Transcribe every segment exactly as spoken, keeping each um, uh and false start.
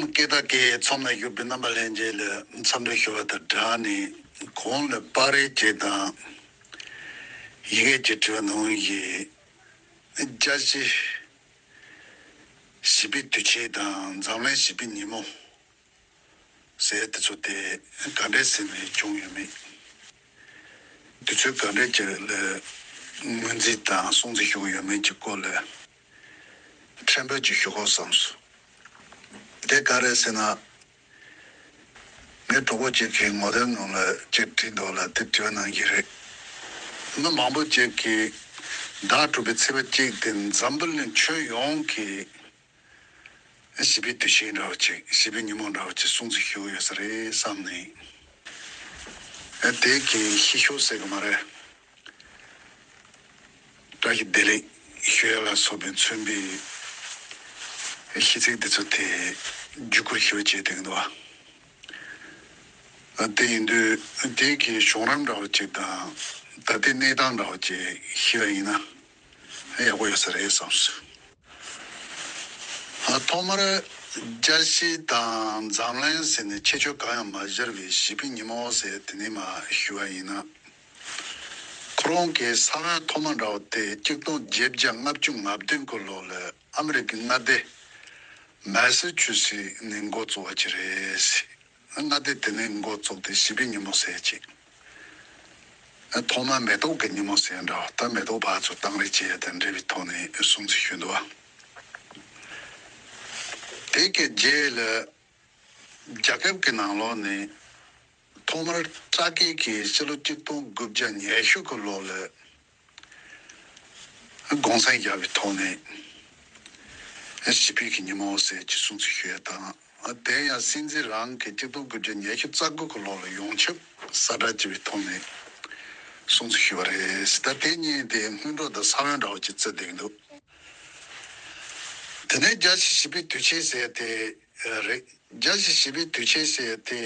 སྐད་བརྡ་སྐད་ཚོམས་ལ་བཞུགས་པའི་རྣམ་པ་ལྷན་རྒྱས་ལ་འཚམས་འདྲི་ཞུ་བ་དང་སྦྲགས་ནས། གོང་ལ་པར་རིས་ཅིག་དང་ཡི་གེ་ཅིག་བྲིས་པ་ནང་བཞིན། རྒྱལ་སྤྱི་བྱིས་པའི་དུས་ཆེན་དང་འཛམ་གླིང་བྱིས་པའི་ཉིན་མོ་ཟེར་དེ་ཚོ་དེ་ག་འདྲས་ཟེར་ནས་བྱུང་ཡོད་མེད། དུས་ཚོད་ག་འདྲས་ཅིག་ལ་ངོས་འཛིན་དང་སྲུང་བརྩི་ཞུ་གི་ཡོད་མེད་ཀྱི་སྐོར་ལ་ཕྲན་བུ་ཅིག་ཞུ་དགོས་བསམས་སོང་། དེ་ག་རེ་ཟེར་ན། ངའི་གྲོགས་པོ་གཅིག་གིས་ངོ་དེབ་ནང་ལ་ཅིག་བྲིས་འདུག་ལ། དེ་བྲིས་པ་ནང་བཞིན་རེད། མི་མང་པོ་གཅིག་གིས་ཟླ་དྲུག་པའི་ཚེས་པ་གཅིག་དེ་འཛམ་བུ་གླིང་ཁྱོན་ཡོངས་ཀྱི་བྱིས་པའི་དུས་ཆེན་འདྲ་བོ་ཅིག་བྱིས་པའི་ཉིན་མོ་འདྲ་བོ་ཅིག་སྲུང་བརྩི་ཞུ་གི་ཡོད་ས་རེད་བསམ་ནས། ཨ། དེ་གི་ཤི་ཤོ་ཟེར་གི་མ་རེད། བཀྲ་ཤིས་བདེ་ལེགས་ཞུ་ཡ་ལ་སོགས་པའི་མཚོན་པའི་ཤིས་ཚིག་འདི་ཚོ་དེ་བརྒྱུད་བསྐུར་ཞུ་བྱས་བསྡད་ཀྱི་འདུག་བ། ཨ། དེ་ཡིན་དུས་དེ་གི་བྱུང་རིམ་འདྲ་བོ་ཅིག་དང་ད་ལྟའི་གནས་སྟངས་འདྲ་བོ་ཅིག་ཤེས་པ་ཡིན་ན་ཡག་པོ་ཡོད་ས་རེད་བསམས་སོང་། ཐོག་མར་རྒྱལ་སྤྱི་དང་འཛམ་གླིང་ཟེར་ནས་ཁྱད་ཆོས་གང་ཡང་མ་སྦྱར་བའི་བྱིས་པའི་ཉིན་མོ་ཟེར་དེ་ནས་མར་ཞུ་བ་ཡིན་ན། ཁོ་རང་གི་ས་བོན་ཐོག་མ་འདྲ་བོ་དེ་གཅིག་སྟོང་བརྒྱད་བརྒྱ་ལྔ་བཅུ་ང་བདུན་གྱི་ལོ་ལ་ཨ་མི་རི་ཀའི་མངའ་སྡེ་མེ་སི་ཆུ་སི་ནས་འགོ་བཙུགས་པ་ཅིག་རེད། མངའ་སྡེ་དེ་ནས་འགོ་བཙུགས་ཏེ་བྱིས་པའི་ཉིན་མོ་ཟེར་ཅིག་ཐོག་མར་མེ་ཏོག་གི་ཉིན་མོ་ཟེར་འདྲ་བ། ད་མེ་ཏོག་ཕར་ཚུར་གཏང་རེས་བྱེད་ཡ་དང་འབྲེལ་བའི་ཐོག་ནས་སྲུང་བརྩི་ཞུས་འདུག་བ། དེ་གི་རྗེས་ལ་རྒྱ་གར་གྱི་ནང་ལོགས་ནས་ཐོག་མར་སྤྲ་སྐད་ཀྱིས་ཕྱི་ལོ་གཅིག་སྟོང་དགུ་བརྒྱ་ཉི་ཤུ་གི་ལོ་ལ་དགོངས་སེལ་བརྒྱབ་པའི་ཐོག་ནས་བྱིས་པའི་གི་ཉིན་མོ་ཟེར་གྱི་སྲུང་བརྩི་ཞུ་ཡ་དང་། དེ་ཡང་སྲིད་འཛིན་རང་གིས་གཅིག་སྟོང་དགུ་བརྒྱ་ཉི་ཤུ་རྩ་དགུ་གི་ལོ་ལ་ཡོངས་ཁྱབ་གསལ་བསྒྲགས་བྱས་པའི་ཐོག་ནས་སྲུང་བརྩི་ཞུས་པ་རེད། ད་དེ་གཉིས་དེ་སྔོན་འགྲོ་དང་ས་བོན་འདྲ་བོ་ཅིག་བརྩི་བསྡད་ཀྱི་འདུག་དེ་ནས་རྒྱལ་སྤྱིའི་བྱིས་པའི་དུས་ཆེན་ཟེར་དེ་རེད། རྒྱལ་སྤྱིའི་བྱིས་པའི་དུས་ཆེན་ཟེར་དེ།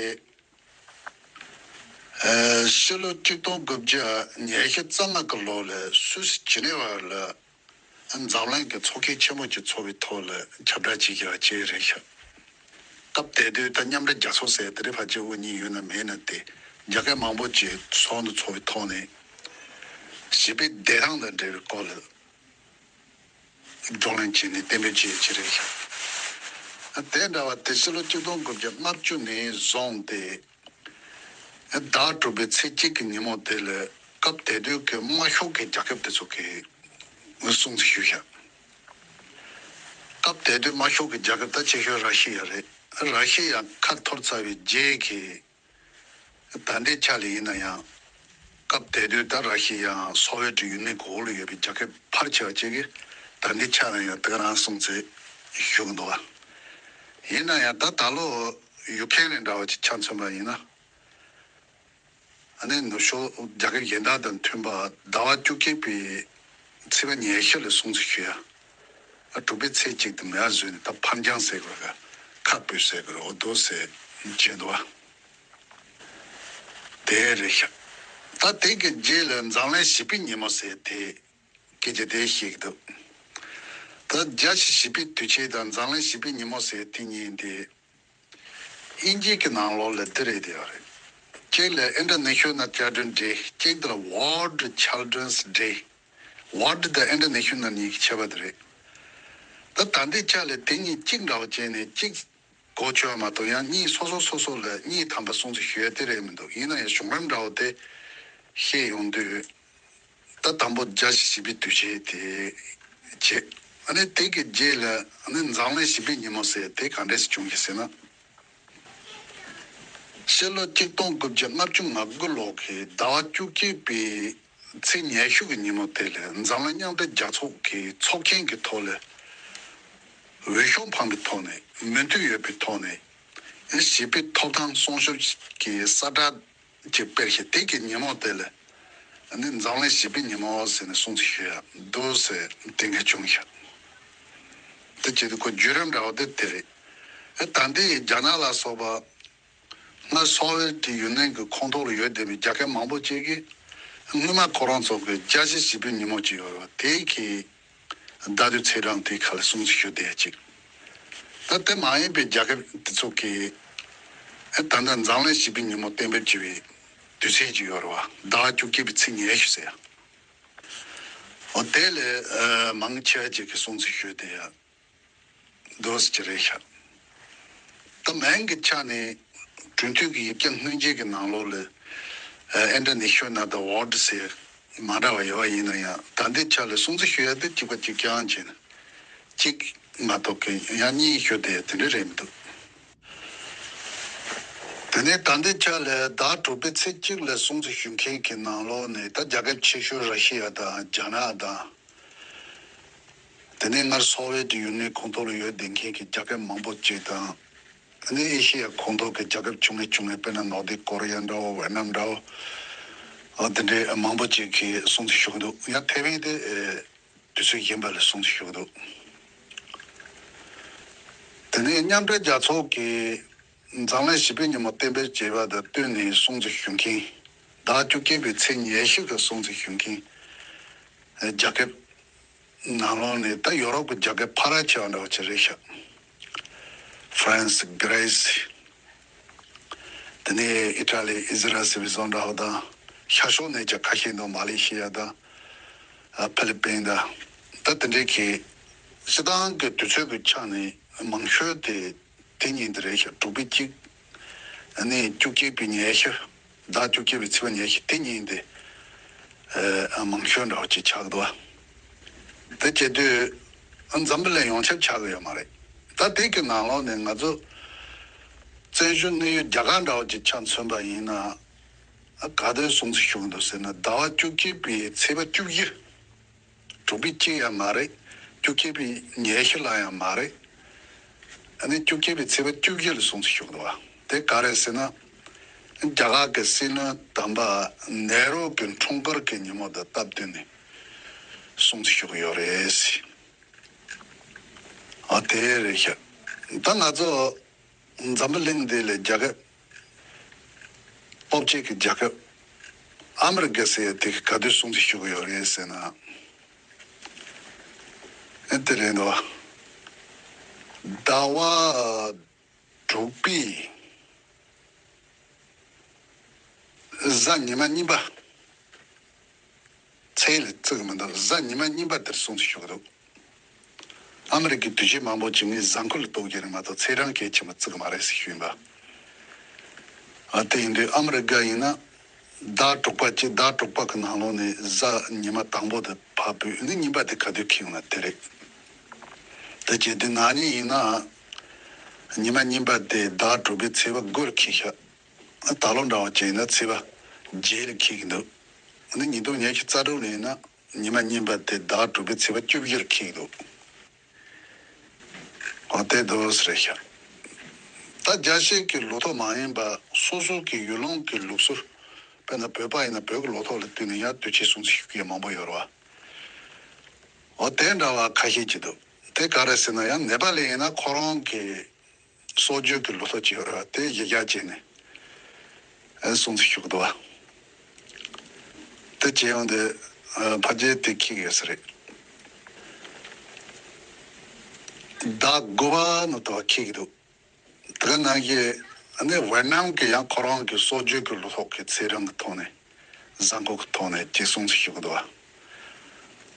ཕྱི་ལོ་གཅིག་སྟོང་དགུ་བརྒྱ་ཉི་ཤུ་རྩ་ལྔ་གི་ལོ་ལ་སུད་སི་ཇི་ནི་ཝ་ལ་འཛམ་གླིང་གི་ཚོགས་ཆེན་ཆེན་མོ་ཅིག་ཚོགས་པའི་ཐོག་ལ་ཁྱབ་བསྒྲགས་བྱེད་ཀྱི་ཡོད་ཅེས་རེད་ཤག་སྐབས་དེ་དུས་ད་མཉམ་འབྲེལ་རྒྱལ་ཚོགས་ཟེར་དེ་རིང་ཕལ་ཆེར་དབུ་བརྙེས་ཡོད་ན་མེད་ན་དེ་རྒྱལ་ཁབ་མང་པོ་ཅིག་ཚོགས་འདུ་ཚོགས་པའི་ཐོག་ནས་བྱིས་པའི་བདེ་ཐང་དང་འབྲེལ་བའི་སྐོར་ལ། བགྲོ་གླེང་བྱས་ནས་གཏན་འབེབས་བྱས་ཀྱི་རེད་ཤག་དེ་འདྲ་བ་དེ་ཕྱི་ལོ་གཅིག་སྟོང་དགུ་བརྒྱ་ལྔ་བཅུ་ནས་བཟུང་སྟེ། ཟླ་དྲུག་པའི་ཚེས་གཅིག་གི་ཉིན་མོ་དེ་ལ་སྐབས་དེ་དུས་ཀྱི་དམར་ཤོག་གི་རྒྱལ་ཁབ་དེ་ཚོ་གིས་སྲུང་བརྩི་ཞུས་ཤག་སྐབས་དེ་དུས་དམར་ཤོག་གི་རྒྱལ་ཁབ་ད་ཆེ་ཤོས་ར་ཤི་ཡ་རེད། ར་ཤི་ཡ་ཁ་འཐོར་ཚར་བའི་རྗེས་ཀྱི། ད་ལྟའི་ཆ་ལ་ཡིན་ན་ཡང་། སྐབས་དེ་དུས་ད་ར་ཤི་ཡའང་སོ་ཝེ་ཊི་ཡུ་ནི་ཡན་གྱི་འོག་ལ་ཡོད་པའི་རྒྱལ་ཁབ་ཕལ་ཆེ་བ་ཅིག་གིས་ད་ལྟའི་ཆ་ལ་ཡང་དེ་ག་རང་སྲུང་བརྩི་ཞུ་གི་འདུག་བ། ཡིན་ན་ཡང་ད་ད་ལོ་ཡུ་ཁེ་རེན་འདྲ་བ་ཅིག་ཆ་མཚོན་པ་ཡིན་ན། ཨ་ནི་ནུབ་ཕྱོགས་རྒྱལ་ཁབ་གཞན་དག་དང་མཐུན་པ་ཟླ་བ་བཅུ་གཅིག་པའི་ཚེས་པ་ཉི་ཤུ་ལ་སྲུང་བརྩི་ཞུ་ཡ། ཨ། དྲུག་པའི་ཚེས་གཅིག་དེ་མེད་པ་བཟོས་ནས་ད་ཕར་འགྱངས་ཟེར་དགོས་རེད། ཁ་སྤོས་ཟེར་དགོས་རེད། འོ་འདུག་ཟེར་བྱས་འདུག་བ། དེ་རེད་ཤག་ད་དེ་གི་རྗེས་ལ་འཛམ་གླིང་བྱིས་པའི་ཉིན་མོ་ཟེར་དེ་སྐད་ཆ་དེ་བཤད་ཀྱི་འདུག་ད་རྒྱལ་སྤྱིའི་བྱིས་པའི་དུས་ཆེན་དང་འཛམ་གླིང་བྱིས་པའི་ཉིན་མོ་ཟེར་དེ་གཉིས་དེ། དབྱིན་ཇི་གི་ནང་ལོགས་ལ་འདི་རེད་དེ་ཡོད་རེད། གཅིག་ལ་International Children's Day། གཅིག་དེ་ལ་World Children's Day། World དང་International གཉིས་ཀྱི་ཁྱད་པར་དེ་རེད། ད་ད་ལྟའི་ཆ་ལ་དེ་གཉིས་གཅིག་འདྲ་བོ་བྱས་ནས་གཅིག་གོ་ཆོད་མ་གཏོགས་ཡང་གཉིས་སོ་སོ་སོ་སོ་ལ་གཉིས་ཐམ་པ་སྲུང་བརྩི་ཞུ་ཡ་དེ་རེད་མི་འདུག་ཡིན་ན་ཡང་བྱུང་རིམ་འདྲ་བོ་དེ་བཤད་ཡོང་དུས། ད་དང་པོ་རྒྱལ་སྤྱིའི་བྱིས་པའི་དུས་ཆེན་དེ་བྱས། ཨ་ནི་དེ་གི་རྗེས་ལ་ཨ་ནི་འཛམ་གླིང་བྱིས་པའི་ཉིན་མོ་ཟེར་དེ་ག་འདྲས་སེ་བྱུང་གི་ཟེར་ན། ཕྱི་ལོ་གཅིག་སྟོང་དགུ་བརྒྱ་ལྔ་བཅུ་ང་དགུ་ལོ་གི་ཟླ་བ་བཅུ་གཅིག་པའི་ཚེས་ཉི་ཤུ་གི་ཉིན་མོ་དེ་ལ་འཛམ་གླིང་མཉམ་འབྲེལ་རྒྱལ་ཚོགས་ཀྱི་ཚོགས་ཆེན་གྱི་ཐོག་ལ་འོས་ཤོག་འཕངས་པའི་ཐོག་ནས་མོས་མཐུན་ཡོད་པའི་ཐོག་ནས་བྱིས་པའི་ཐོབ་ཐང་སྲུང་སྐྱོབ་ཀྱི་གསལ་བསྒྲགས། ཅིག་སྤེལ་ཞིང་། དེ་གི་ཉིན་མོ་དེ་ལ་ཨ་ནི་འཛམ་གླིང་བྱིས་པའི་ཉིན་མོ་ཟེར་ནས་སྲུང་བརྩི་ཞུ་ཡ་འདུག་ཟེར་གཏན་འཁེལ་བྱུང་ཤག་དེ་བྱེད་དུས་ཁོ་བརྒྱུད་རིམ་འདྲ་བ་དེ་དེ་རེད། ཨ། ད་ལྟའི་རྒྱ་ནག་ལ་སོགས་པ་སྔར་སོ་ཝེ་ཊི་ཡུ་ནི་ཡན་གྱི་ཁོངས་གཏོགས་ལ་ཡོད་བསྡད་པའི་རྒྱལ་ཁབ་མང་པོ་ཅིག་གིས་སྔོན་མ་ཁོ་རང་ཚོ་གི་རྒྱལ་སྤྱིའི་བྱིས་པའི་ཉིན་མོ་ཅིག་ཡོད་རེད་བ། དེ་གི་ཟླ་དུས་ཚེས་གྲངས་དེའི་ཁ་ལ་སྲུང་བརྩི་ཞུ་བསྡད་ཅིག་ད་དེ་མ་ཡིན་པའི་རྒྱལ་ཁབ་དེ་ཚོ་གིས་ཨེ་ད་ལྟ་འཛམ་གླིང་བཞི་པའི་ཉིན་མོ་གཏན་འབེབས་བྱས་པའི་དུས་ཚིགས་ཅིག་ཡོད་རེད་བ། ཟླ་བ་བཅུ་གཅིག་པའི་ཚེས་ཉི་ཤུ་ཟེར། འོ་དེ་ལས་ཨ་མང་ཆེ་བ་ཅིག་གིས་སྲུང་བརྩི་ཞུས་བསྡད་ཡ་འདུག་ཟེར་གྱི་རེད་ཤག་ད་མིང་གི་ཆ་ནས་གྲོས་མཐུན་གྱི་ཡིག་ཆ་སྔོན་རྗེས་ཀྱི་ནང་ལོགས་ལ་ཨ་ཨིན་ཌོ་ནེ་ཤི་ཡ་ན་ད་ཝར་ཌི་ཟེར་མ་འདྲ་བ་ཡོད་པ་ཡིན་ན་ཡང་ད་ལྟའི་ཆ་ལ་སྲུང་བརྩི་ཞུ་ཡ་དེ་གཅིག་པ་གཅིག་རྐྱང་བྱས་ནས་གཅིག་མ་གཏོགས་ཀྱི་ཡང་གཉིས་ཞུ་བསྡད་ཡ་དེ་འདྲ་རེད་མི་འདུག་དེ་ནས་ད་ལྟའི་ཆ་ལ་ཟླ་དྲུག་པའི་ཚེས་གཅིག་ལ་སྲུང་བརྩི་ཞུ་མཁན་གྱི་ནང་ལོགས་ནས་ད་རྒྱལ་ཁབ་ཆེ་ཤོས་ར་ཤི་ཡ་དང་རྒྱ་ནག་དང་། དེ་ནས་སྔར་སོ་ཝེད་ཡུ་ནི་ཡན་ཁོངས་གཏོགས་ལ་ཡོད་བསྡད་མཁན་གྱི་རྒྱལ་ཁབ་མང་པོ་ཅིག་དང་། དེ་ནས་ཨེ་ཤི་ཡ་ཁོངས་གཏོགས་ཀྱི་རྒྱལ་ཁབ་ཆུང་ངུ་ཆུང་ངུ་དཔེར་ན་ནོར་ཐིག་ཀོ་རི་ཡ་འདྲ་བོ་ཝེ་ནམ་འདྲ་བོ། ཨ་དེ་འདྲའི་མང་པོ་ཅིག་གིས་སྲུང་བརྩི་ཞུ་གི་འདུག་ཡང་ཐེ་ཝན་དེ་ཨེ་དུས་ཚོད་གཞན་པ་ལ་སྲུང་བརྩི་ཞུ་གི་འདུག་དེ་ནས་མཉམ་འབྲེལ་རྒྱལ་ཚོགས་ཀྱིས་འཛམ་གླིང་བཞི་པའི་ཉིན་མོ་གཏན་འབེབས་བྱས་པ་དང་བསྟུན་ནས་སྲུང་བརྩི་ཞུ་མཁན། ཟླ་བཅུ་གཅིག་པའི་ཚེས་ཉི་ཤུ་གི་སྲུང་བརྩི་ཞུ་མཁན་རྒྱལ་ཁབ་ནང་ལོགས་ནས་ད་ཡོ་རོབ་ཀྱི་རྒྱལ་ཁབ་ཕལ་ཆེ་བ་འདྲ་བོ་ཅིག་རེད་ཤག་ཧྥ་རན་སི། གྷི་རི་སི། དེ་ནས་ཨི་ཊ་ལི། ཨི་ཟི་རལ་ཟེར་བའི་བཟོ་འདྲ་བོ་དང་། ཤར་ཕྱོགས་ནས་ཀྱང་ཁ་ཤས་འདུག་མ་ལེ་ཤི་ཡ་དང་། ཨ་ཕི་ལི་པིན་དང་། ད་དེ་འདྲའི་གི་སྤྱིར་བཏང་གི་དུས་ཚོད་ཀྱི་ཆ་ནས་མང་ཤོས་དེ་དེ་ཉིན་དེ་རེད་ཤག་དྲུག་པའི་གཅིག་ཨ་ནི་བཅུ་གཅིག་པའི་ཉི་ཤུ། ཟླ་བཅུ་གཅིག་པའི་ཚེས་པ་ཉི་ཤུ་དེ་ཉིན་དེ་ཨ་མང་ཤོས་འདྲ་བོ་ཅིག་ཆགས་འདུག་བ། དེ་བྱེད་དུས་ཨ་འཛམ་བུ་གླིང་ཡོངས་ཁྱབ་ཆགས་ཀྱི་ཡོད་མ་རེད། ད་དེ་གི་ནང་ལོགས་ནས་ང་ཚོ་བཙན་བྱོལ་གནས་ཡུལ་རྒྱ་གར་འདྲ་བོ་ཅིག་ཆ་མཚོན་པ་ཡིན་ན། ཨ་ག་དུས་སྲུང་བརྩི་ཞུ་གི་འདུག་ཟེར་ན་ཟླ་བ་བཅུ་གཅིག་པའི་ཚེས་པ་བཅུ་བཞི། དྲུག་པའི་གཅིག་ཡང་མ་རེད། བཅུ་གཅིག་པའི་ཉི་ཤུ་ལ་ཡང་མ་རེད། ཨ་ནི་བཅུ་གཅིག་པའི་ཚེས་པ་བཅུ་བཞི་ལ་སྲུང་བརྩི་ཞུ་གི་འདུག་བ། དེ་ག་རེད་ཟེར་ན། རྒྱ་གར་གྱི་སྲིད་བློན་དམ་པ་ནེ་རུ་གྱི་འཁྲུངས་སྐར་གྱི་ཉིན་མོ་དང་སྟབས་བསྟུན་ནས་སྲུང་བརྩི་ཞུ་གི་ཡོད་རེད། ཨ་དེ་རེད་ཤག་ད་ང་ཚོ་འཛམ་བུ་གླིང་འདི་ལ་རྒྱལ་ཁབ་སྟོབས་ཆེ་གི་རྒྱལ་ཁབ་ཨ་མི་རི་ཀ་ཟེར་ཡ་དེ་ག་དུས་སྲུང་བརྩི་ཞུ་གི་ཡོད་རེད་ཟེར་ན། ཨེ་དེ་རེད་འདུག་ཟླ་བ་དྲུག་པའི་གཟའ་ཉི་མ་གཉིས་པ། ཚེས་ལ་བརྩི་གི་མི་འདུག་གཟའ་ཉི་མ་གཉིས་པ་དེར་སྲུང་བརྩི་ཞུ་གི་འདུག་ཨ་མི་རི་ཀའི་དུས་ཆེན་མང་པོ་ཅིག་ངས་གཟའ་འཁོར་ལ་གཏུགས་ཀྱི་རེད་མ་གཏོགས་ཚེས་གྲངས་གལ་ཆེན་པོ་བརྩི་གི་མ་རེད་ཟེར་ཞུས་ཡིན་པ། ཨ་དེ་ཡིན་དུས་ཨ་མི་རི་ཀ་ཡིན་ན་ཟླ་དྲུག་པ་གཅིག་ཟླ་དྲུག་པ་གི་ནང་ལོགས་ནས་གཟའ་ཉི་མ་དང་པོ་དེ་ཕར་བུད་ནི་ཉིན་པ་དེ་ག་དུས་འཁེལ་ཡོང་ན་དེ་རེད། དེ་བྱས་དུས་ང་གཉིས་ཡིན་ན་ཉི་མ་གཉིས་པ་དེ་ཟླ་དྲུག་པའི་ཚེས་པ་དགུ་ལ་འཁེལ་ཤག་ད་ལོ་འདྲ་བ་བྱས་ན་ཚེས་པ་བརྒྱད་ལ་འཁེལ་གི་འདུག་ཨ་ནི་ཉིས་སྟོང་ཉི་ཤུ་རྩ་དྲུག་ལ་ཡིན་ན་ཉི་མ་གཉིས་པ་དེ་ཟླ་དྲུག་པའི་ཚེས་པ་བཅུ་བཞི་ལ་འཁེལ་གི་འདུག་འོ་དེ་འདུག་སེ་རེད་ཤག་ད་རྒྱལ་སྤྱིའི་གི་ལོ་ཐོ་མ་ཡིན་པ་སོ་སོ་གི་ཡུལ་ལུང་གི་ལུགས་སྲོལ། དཔེར་ན་བོད་པ་ཡིན་ན་བོད་ཀྱི་ལོ་ཐོ་ལ་བསྟུན་ནས་ཡང་དུས་ཆེན་སྲུང་བརྩི་ཞུ་མཁན་མང་པོ་ཡོད་རེད་བ། འོ་དེ་འདྲ་བ་ཁ་ཤས་ཅིག་འདུག་དེ་ག་རེ་ཟེར་ན་ཡང་ནེ་པ་ལི་ཡིན་ན་ཁོ་རང་གི་སྲོལ་རྒྱུན་གྱི་ལོ་ཐོ་ཅིག་ཡོད་རེད་བ། དེ་གཞི་བཞག་བྱས་ནས་ཨེ་སྲུང་བརྩི་ཞུ་གི་འདུག་བ། དེ་བྱས་ཡོང་དུས་ཨ་ཕལ་ཆེར་དེ་འཁེལ་གི་ཡོད་ས་རེད། ཟླ་དགུ་པ་ནང་དུ་འཁེལ་གི་འདུག་དེ་ག་ནང་བཞིན་ཨ་ནི་ཝེ་ནམ་གྱི་ཡང་ཁོ་རང་གི་སྲོལ་རྒྱུན་གྱི་ལོ་ཐོ་གི་ཚེས་གྲངས་ཀྱི་ཐོག་ནས་གཟའ་འཁོར་གྱི་ཐོག་ནས་ཅིག་སྲུང་བརྩི་ཞུ་གི་འདུག་བ།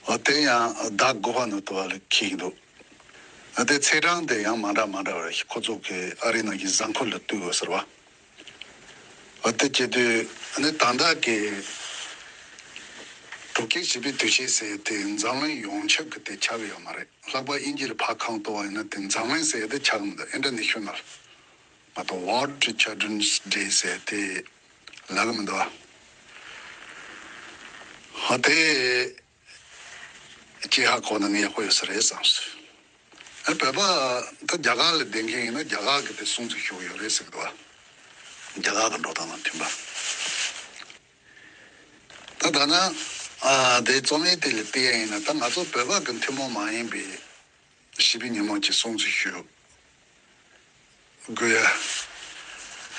འོ་དེ་ཡང་ཟླ་དགུ་པ་ནང་དུ་བ་ལ་འཁེལ་གི་འདུག་ཨ་དེ་ཚེས་གྲངས་དེ་ཡང་མ་འདྲ་མ་འདྲ་བ་རེད། ཁོ་ཚོ་གི་ཨ་རི་ནང་གི་གཟའ་འཁོར་ལ་བསྟུན་དགོས་ཟེར་བ། འོ་དེ་བྱེད་དུས་ཨ་ནི་ད་ལྟ་གི་དྲུག་བརྒྱ་བཞི་པའི་དུས་ཆེན་ཟེར་དེ་འཛམ་གླིང་ཡོངས་ཁྱབ་ཀྱི་དེ་ཆགས་ཀྱི་ཡོད་མ་རེད། ལྷག་པར་དབྱིན་ཇི་ལ་ཕར་ཁ་གཏོང་བ་ཡིན་ན་དེ་འཛམ་གླིང་ཟེར་དེ་ཆགས་ཀྱི་མི་འདུག International མ་གཏོགས་World Children's Day ཟེར་དེ་ལབ་ཀྱི་མི་འདུག་ཨ་དེ་ཅིག་ཧ་གོ་ན་ངས་ཡག་པོ་ཡོད་ས་རེད་བསམ་སོང་། ཨ་བོད་པ་ད་རྒྱ་གར་ལ་བསྡད་མཁན་ཡིན་ན་རྒྱ་གར་གྱི་དེ་སྲུང་བརྩི་ཞུ་གི་ཡོད་རེད་ཟེར་གི་འདུག་བ། རྒྱ་གར་གྱི་འགྲོ་སྟངས་དང་མཐུན་པ། ད་ད་ན་ཨ་དེ་རྩོམ་ཡིག་དེ་ལ་བལྟས་ཡ་ཡིན་ན་ད་ང་ཚོ་བོད་པ་གི་ཐུན་མོང་མ་ཡིན་པའི་བཞི་པའི་ཉིན་མོ་ཅིག་སྲུང་བརྩི་ཞུ་དགོས་ཡ།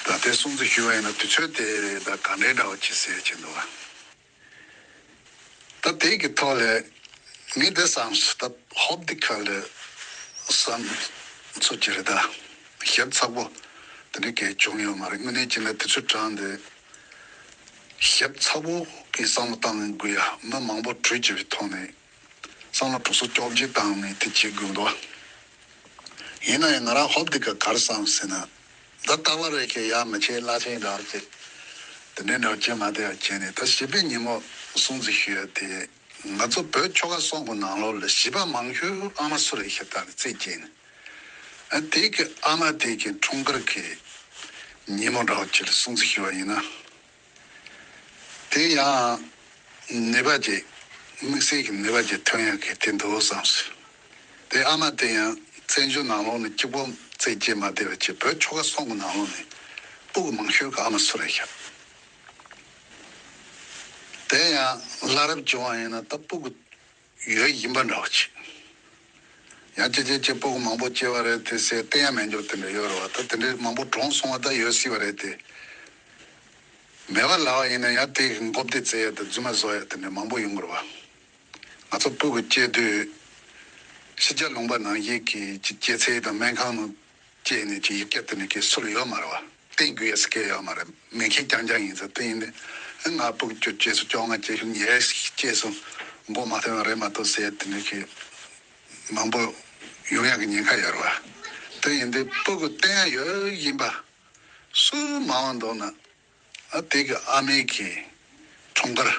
ད་དེ་སྲུང་བརྩི་ཞུ་བ་ཡིན་ན་དུས་ཚོད་དེ་ད་ག་འདྲའི་འདྲ་བ་ཅིག་ཟེར་གྱི་འདུག་བ། ད་དེ་གི་ཐོག་ལ་ངས་འདི་བསམ་སོང་། ད་ཧོབ་འདི་ཁ་ལ་བསམ་ ཚོ་ཅི་རེད་ད། ཞབས་ཚགས་པོ་དེ་འདྲ་གས་བྱུང་ཡོད་མ་རེད། དངོས་གནས་བྱས་ན་དུས་ཚོད་གྲངས་འདི་ཞབས་ཚགས་པོ་གི་བསམ་བློ་བཏང་དགོས་ཡ། མི་མང་པོ་གྲོས་བྱས་པའི་ཐོག་ནས་བསམ་བློ་གྲོས་སོ་སྐྱོབ་བྱེད་བཏང་ནས་དེ་བྱེད་དགོས་འདུག། ཡིན་ན་ཡང་ང་རང་ཧོབ་དེ་ག་གར་བསམ་ཟེར་ན། ད་ལྟ་བ་རེ་ཁེ་ཡ་མི་ཆེ་བླ་ཆེན་འདྲ་ཅིག་དེ་འདྲའི་འདྲ་བྱེད་མ་བསྡད་པ་བྱས་ནས། ད་བྱིས་པའི་ཉིན་མོ་སྲུང་བརྩི་ཞུ་ཡ་དེ། ང་ཚོ་བོད་ཆོལ་ཁ་གསུམ་གི་ནང་ལོགས་ལ་བྱིས་པ་མང་ཤོས་ཨ་མ་སུ་རེད་ཤེས་ད་ནི་རྩིས་བྱས་ནས། ཨ་དེ་གི་ཨ་མ་དེ་གི་འཁྲུངས་སྐར་གི་ཉིན་མོ་འདྲ་བ་ཅིག་ལ་སྲུང་བརྩི་ཞུ་བ་ཡིན་ན། དེ་ཡང་ནུས་པ་ཅིག་དམིགས་བསལ་གྱི་ནུས་པ་ཅིག་ཐོན་ཡག་གི་དེ་འདུག་བསམ་སོང་། དེ་ཨ་མ་དེ་ཡང་བཙན་བྱོལ་ནང་ལོགས་ནས་གཅིག་པོ་རྩིས་བྱས་མ་བསྡད་པ་ཅིག་བོད་ཆོལ་ཁ་གསུམ་གི་ནང་ལོགས་ནས་སྤུ་གུ་མང་ཤོས་ཀྱི་ཨ་མ་སུ་རེད་ཤག། དེ་ཡང་བླ་རབས་བྱུང་བ་ཡིན་ན་ད་སྤུ་གུ་ཡོད་ཡིན་པ་འདྲ་བ་ཅིག། ཡང་ཅི་ཅི་ཅི་སྤུ་གུ་མང་པོ་སྐྱེ་བ་རེད་དེ་ཟེར་བསྟན་ཡ་མེད་འཇོག་དེ་འདྲ་ཡོད་རེད་བ། ད་དེ་འདྲའི་མང་པོ་གྲོངས་སོང་བ་ད་ཡོད་སྲིད་པ་རེད་དེ། མེད་པ་ལབ་པ་ཡིན་ན་ཡང་དེ་གི་མགོ་བདེ་བཙལ་ཡ་དང་རྫུན་མ་བཟོ་ཡ་དེ་འདྲ་མང་པོ་ཡོང་གི་རེད་བ། ང་ཚོ་སྤུ་གུ་སྐྱེ་དུས་ཕྱི་རྒྱལ་ལུང་པ་ནང་བཞིན་གྱི་ཅི་སྐྱེ་ཚེ་དང་སྨན་ཁང་ནང་སྐྱེས་ནས་ཀྱི་ཡིག་སྐྱེལ་དེ་ནས་ཀྱི་སུ་ལ་ཡོད་མ་རེད་བ། བསྟན་དགོས་ཡ་སི་ཀེ་ཡོད་མ་རེད། མེད་མཁན་རྐྱང་རྐྱང་ཡིན་ཙང་། དེ་ཡིན་དུས་ང་སྤུ་གུ་བཅུ་སྐྱེས་སོང་། བཅོ་ལྔ་སྐྱེས་སོང་། ཉི་ཤུ་སྐྱེས་སོང་། མགོ་མ་ཐོན་པ་རེད་མ་གཏོགས་ཟེར་ཡ་དེ་ནས་ཀྱི་མང་པོ་ཡོང་ཡ་གི་ཉེན་ཁ་ཡོད་རེད་བ། དེ་ཡིན་དུས་སྤུ་གུ་བསྟན་ཡ་ཡོད་ཡིན་པ་སུ་མང་བ་འདུག་ན། ཨ་དེ་གི་ཨ་མའི་གི་འཁྲུངས་སྐར།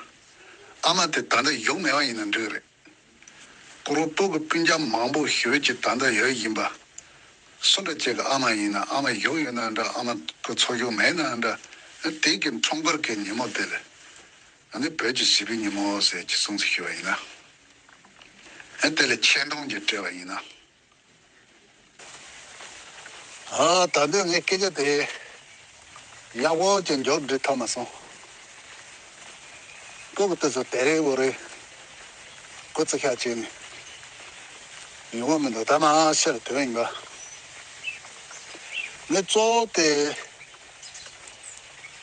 ཨ་མ་དེ་ད་ལྟ་ཡོང་མེད་པ་ཡིན་ན་འགྲིག་རེད། ཁོ་རང་སྤུ་གུ་སྤུན་ཀྱག་མང་པོ་ཞེ་པོ་ཅིག་ད་ལྟ་ཡོད་ཡིན་པ། སུ་འདྲ་ཅིག་གི་ཨ་མ་ཡིན་ན། ཨ་མ་ཡོད་ཡོད་ན་འདྲ། ཨ་མ་གི་ཚོར་ཤུགས་མེད་ན་འདྲ། ཨ་དེ་གི་འཁྲུངས་སྐར་གི་ཉིན་མོ་དེ་ལ། ཨ་ནི་བོད་ཀྱི་བྱིས་པའི་ཉིན་མོ་ཟེར་གྱི་སྲུང་བརྩི་ཞུ་བ་ཡིན་ན། ཨ་དེ་ལ་ཆེ་མཐོང་ཅིག་སྤྲད་པ་ཡིན་ན། ཨ་ད་འདི་ངས་སྐད་ཆ་དེ་ཡག་པོ་ཅིག་མགྱོགས་འབྲི་ཐུབ་མ་སོང་། སྤུ་གུ་དེ་ཚོ་དེ་རེད་འོ་རེད། སྐུ་ཚེ་ཤ་ཆེ་ནས་ཡོང་བ་མི་འདུག། ད་མ་ཤར་དོན་ཡིན་པ། ངས་གཙོ་བོ་དེ་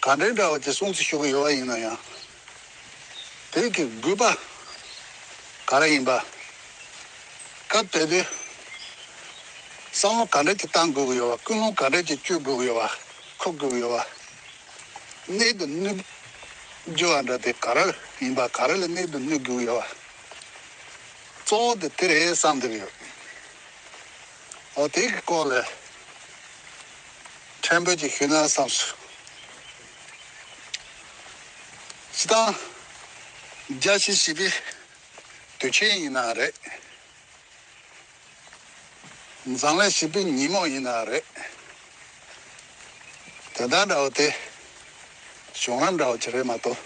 ག་འདྲའི་འདྲ་བ་ཅིག་སྲུང་བརྩི་ཞུ་གི་ཡོད་པ་ཡིན་ན་ཡང་། དེ་གི་དགོས་པ་ག་རེ་ཡིན་པ། སྐབས་དེ་དུས་བསམ་བློ་ག་འདྲ་ཅིག་བཏང་དགོས་ཀྱི་ཡོད་པ། ཀུན་སློང་ག་འདྲ་ཅིག་བཅོས་དགོས་ཀྱི་ཡོད་པ། འཁུར་དགོས་ཀྱི་ཡོད་པ། གནད་དུ་སྣུན་རྒྱུ་བ་འདྲ་དེ་ག་རེ་ཡིན་པ། ག་རེ་ལ་གནད་དུ་སྣུན་དགོས་ཀྱི་ཡོད་པ། གཙོ་བོ་དེ་དེ་རེད་བསམ་བསྡད་ཀྱི་ཡོད། འོ་དེ་གི་སྐོར་ལ་ཕྲན་བུ་ཅིག་ཞུས་ན་བསམ་སོང་། སྤྱིར་བཏང་རྒྱལ་སྤྱིའི་བྱིས་པའི་དུས་ཆེན་ཡིན་ན་རེད། འཛམ་གླིང་བྱིས་པའི་ཉིན་མོ་ཡིན་ན་རེད། དེ་ལྟར་འདྲ་བོ་དེ་བྱུང་རིམ་འདྲ་བོ་ཅིག་རེད་མ་གཏོགས།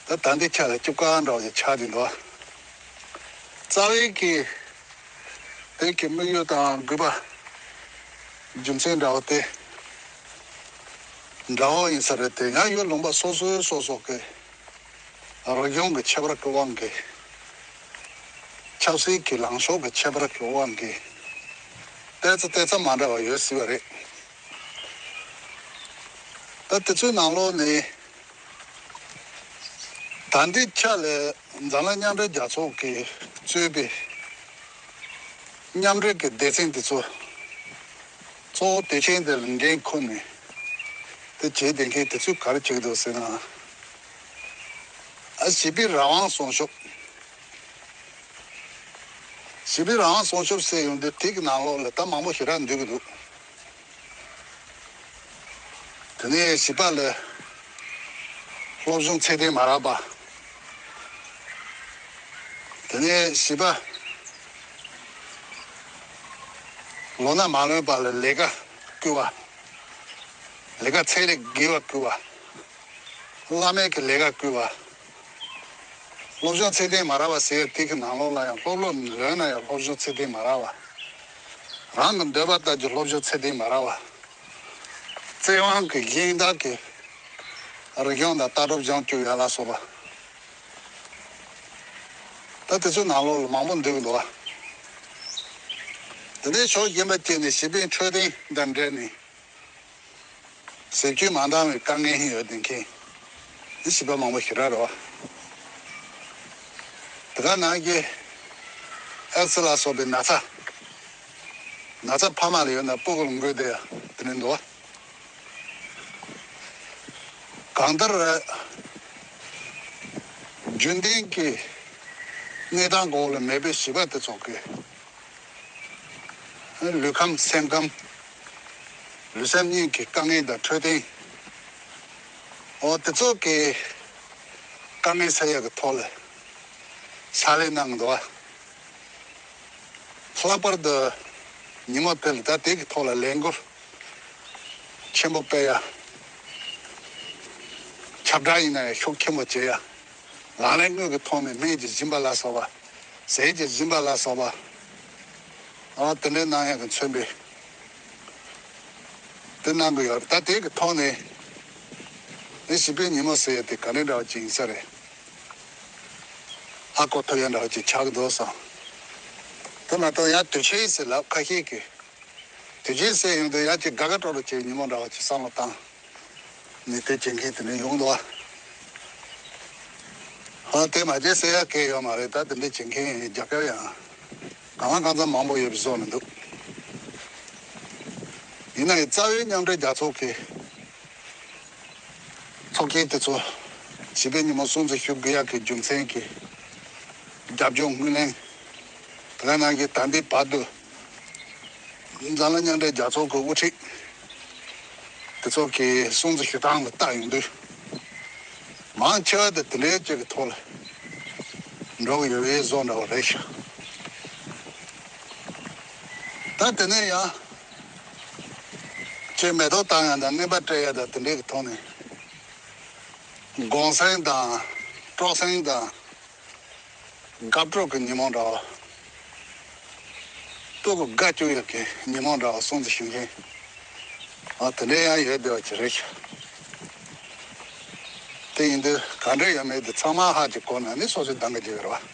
ད་ད་ལྟའི་ཆ་ལ་སྐྱིད་པོ་འདྲ་བོ་ཅིག་ཆགས་ཀྱི་འདུག། རྩ་བའི་གི་དེ་གི་དམིགས་ཡུལ་དང་དགོས་པ་རྒྱུ་མཚན་འདྲ་བོ་དེ་འདྲ་བོ་ཡིན་ས་རེད་དེ། ཡང་ཡུལ་ལུང་པ་སོ་སོའི་སོ་སོ་གི་རིག་གཞུང་གི་ཁྱད་པར་གྱི་དབང་གིས། ཆབ་སྲིད་ཀྱི་ལངས་ཕྱོགས་ཀྱི་ཁྱད་པར་གྱི་དབང་གིས། ལྟ་ཚུལ་ལྟ་ཚུལ་མ་འདྲ་བ་ཡོད་སྲིད་པ་རེད། ད་དེ་ཚོའི་ནང་ལོགས་ནས་ད་ལྟའི་ཆ་ལ་འཛམ་གླིང་མཉམ་འབྲེལ་རྒྱལ་ཚོགས་ཀྱིས་གཙོས་པའི་མཉམ་འབྲེལ་གྱི་སྡེ་ཚན་དེ་ཚོ་གཙོ་བོ་དུས་ཆེན་དེ་ལ་འགན་འཁུར་ནས་དེ་བྱེད་བསྡད་མཁན་དེ་ཚོས་ག་རེ་བྱེད་ཀྱི་འདུག་ཟེར་ན། ཨ་བྱིས་པའི་རང་དབང་སྲུང་སྐྱོབ། བྱིས་པའི་རང་དབང་སྲུང་སྐྱོབ་ཟེར་ཡོང་དུས་དེ་གི་ནང་ལོགས་ལ་ད་མང་པོ་ཞེ་དྲག་འདུས་ཀྱི་འདུག། དེ་ནས་བྱིས་པ་ལ་སློབ་སྦྱོང་ཚད་ལྡན་མ་རག་པ། དེ་ནས་བྱིས་པ་ལོ་ན་མ་ལོན་པ་ལ་ལས་ཀ་བསྐུལ་བ། ལས་ཀ་ཚད་ལས་བརྒལ་བ་བསྐུལ་བ། བླ་མེད་ཀྱི་ལས་ཀ་བསྐུལ་བ། སློབ་སྦྱོང་ཚད་ལྡན་མ་རག་པ་ཟེར་དེ་གི་ནང་ལོགས་ལ་ཡང་སློབ་ལོ་ལོན་ན་ཡང་སློབ་སྦྱོང་ཚད་ལྡན་མ་རག་པ། རང་གི་འདོད་པ་ལྟར་གྱི་སློབ་སྦྱོང་ཚད་ལྡན་མ་རག་པ། བཙན་དབང་གི་གཞན་དག་གི་རིག་གཞུང་དང་ལྟ་གྲུབ་སྦྱོང་བཅུག་ཡ་ལ་སོགས་པ། ད་དེ་ཚོའི་ནང་ལོགས་ལ་མང་པོ་འདུས་ཀྱི་འདུག་བ། དེ་ནས་ཕྱོགས་གཞན་པ་གཅིག་ནས་བྱིས་པའི་འཕྲོད་བསྟེན་དང་འབྲེལ་ནས། ཟས་བཅུད་མ་འདང་བའི་དཀའ་ངལ་ཡོད་བསྡད་མཁན་ནི་བྱིས་པ་མང་པོ་ཞེ་དྲག་རེད་བ། དེ་ག་ནང་གི་ཨེ་ཙི་ལ་སོགས་པའི་ན་ཚ་ ན་ཚ་ཕ་མ་ལ་ཡོད་ན་སྤུ་གུ་ལ་འགོས་དེ་ཡ་དེ་ནས་འདུག་བ། གང་ལྟར་རྒྱུན་ལྡན་གྱི་གནས་སྟངས་འོག་ལ་མེད་པའི་བྱིས་པ་དེ་ཚོ་གི་ལུས་ཁམས་སེམས་ཁམས། ལུས་སེམས་གཉིས་ཀྱི་དཀའ་ངལ་དང་འཕྲོད་བསྟེན་འོ་དེ་ཚོ་གི་དཀའ་ངལ་སེལ་ཡག་གི་ཐོག་ལ་ཕྱག་ལས་གནང་གི་འདུག་བ། ལྷག་པར་དུ་ཉིན་མོ་དེ་ལ་ད་དེ་གི་ཐོག་ལ་ལས་འགུལ་ཆེན་པོ་སྤེལ་ཡ། ཁྱབ་བསྒྲགས་ཡིན་ན་ཡང་ཤུགས་ཆེན་པོ་བྱེད་ཡ། ལག་ལེན་དངོས་ཀྱི་ཐོག་ནས་སྨན་གྱི་སྦྱིན་པ་ལ་སོགས་པ། ཟས་ཀྱི་སྦྱིན་པ་ལ་སོགས་པ། ཨ་དེ་འདྲའི་གནང་ཡག་གི་མཚོན་པའི་དེ་གནང་གི་ཡོད་རེད། ད་དེ་གི་ཐོག་ནས་ཨེ་བྱིས་པའི་ཉིན་མོ་ཟེར་ཡ་དེ་ག་འདྲའི་འདྲ་བ་ཅིག་ཡིན་ས་རེད། ཧ་གོ་ཐུབ་ཡ་འདྲ་བ་ཅིག་ཆགས་ཀྱི་འདུག་བསམ། དེ་མ་གཏོགས་ཡང་དུས་ཆེན་ཟེར་ལབ་ཁ་ཤས་ཀྱིས། དུས་ཆེན་ཟེར་ཡོང་དུས་ཡང་ཅིག་དགའ་དགའ་སྤྲོ་སྤྲོ་བྱེད་ཉིན་མོ་འདྲ་བ་ཅིག་བསམ་བློ་བཏང་། ནི་དེ་བྱེད་མཁན་དེ་ནས་ཡོང་འདུག་བ། ཧ་དེ་མ་བྱེད་ཟེར་ཡ་གལ་ཡོད་མ་རེད། ད་དེ་འདྲ་བྱེད་མཁན་རྒྱབ་སྐྱོར་ཡང་གང་ལ་གང་འཚམ་མང་པོ་ཡོད་པའི་བཟོ་ནས་འདུག་ཡིན་ན་ཡང་རྩ་བའི་མཉམ་འབྲེལ་རྒྱལ་ཚོགས་ཀྱི་ཚོགས་ཆེན་དེ་ཚོ་བྱིས་པའི་ཉིན་མོ་སྲུང་བརྩི་ཞུ་དགོས་ཡག་གི་རྒྱུ་མཚན་གྱི་རྒྱབ་ལྗོངས་དངོས་གནས་དེ་ག་ནང་བཞིན་ད་ལྟའི་བར་དུ་འཛམ་གླིང་མཉམ་འབྲེལ་རྒྱལ་ཚོགས་ཀྱི་དབུ་ཁྲིད་དེ་ཚོ་གི་སྲུང་བརྩི་ཞུ་སྟངས་ལ་བལྟ་ཡོང་དུས་མང་ཆེ་བ་དེ་དེ་འདྲའི་གཅིག་གི་ཐོག་ལ་འགྲོ་གི་ཡོད་པའི་བཟོ་འདྲ་བ་རེད་ཤག་ད་དེ་ནས་ཡང་ཅིག་མེ་ཏོག་བཏང་ཡ་དང་རྔན་པ་སྤྲད་ཡ་དང་དེ་འདྲའི་གི་ཐོག་ནས། གུང་སེང་དང་སྤྲོ་སེང་དང་དགའ་སྤྲོ་གི་ཉིན་མོ་འདྲ་བ། སྤུ་གུ་དགའ་བཅུག་ཡག་གི་ཉིན་མོ་འདྲ་བ་སྲུང་བརྩི་ཞུ་མཁན། ཨ་དེ་འདྲ་ཡང་ཡོད་བསྡད་པ་ཅིག་རེད་ཤག་དེ་ཡིན་དུས་ག་འདྲ་ཡོད་མེད་དེ་ཚང་མ་ཧ་ཅིག་གོ་ན་ནི་སོ་སོས་འདང་གི་རྒྱག་གི་རེད་བ།